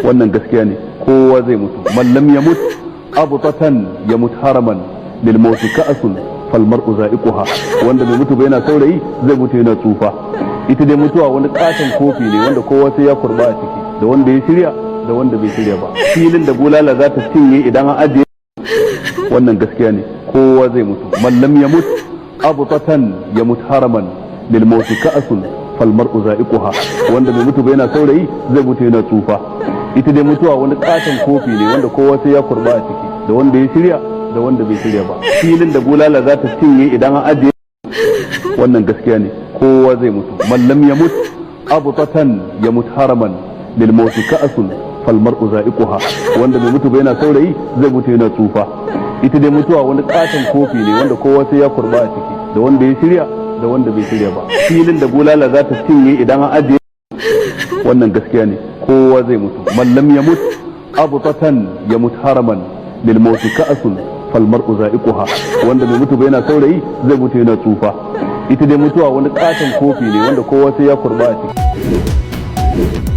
Wannan gaskiya ne, kowa zai mutu. Man lam yamut abtatan yamut haraman, lil maut ka'sun fal mar'u za'iquha. Wanda bai mutu ba yana saurayi, zai mutu yana tsufa. Ita dai mutuwa wani katon kofi ne wanda kowa sai ya kurba a ciki, da wanda ya shirya da wanda bai shirya ba. Filin da bulala za ta cinye idan an ajiye. Wannan gaskiya ne, kowa zai mutu. Man lam yamut abtatan yamut haraman, lil maut ka'sun fal mar'u za'iquha. Wanda bai mutu ba yana saurayi, zai mutu yana tsufa. Ita dai mutuwa wani katon kofi ne wanda kowa sai ya kurba a ciki, da wanda ya shirya da wanda bai shirya ba. Filin da bulala za ta cinye idan an ajiye. Wannan gaskiya ne, kowa zai mutu. Man lam yamut abtatan yamut haraman, lil maut ka'sun fal mar'u za'iquha. Wanda bai mutu ba yana saurayi, zai mutu yana tsufa. Ita dai mutuwa wani katon kofi ne wanda kowa sai ya kurba a ciki, da wanda ya shirya da wanda bai shirya ba. Filin da bulala za ta cinye idan an ajiye. Wannan gaskiya ne, kowa zai mutu. Man lam yamut abtatan yamut haraman, lil maut ka'sun fal mar'u za'iquha. Wanda bai mutu ba yana saurayi, zai mutu yana tsufa. Ita dai mutuwa wani katon kofi ne wanda kowa sai ya kurba a ciki.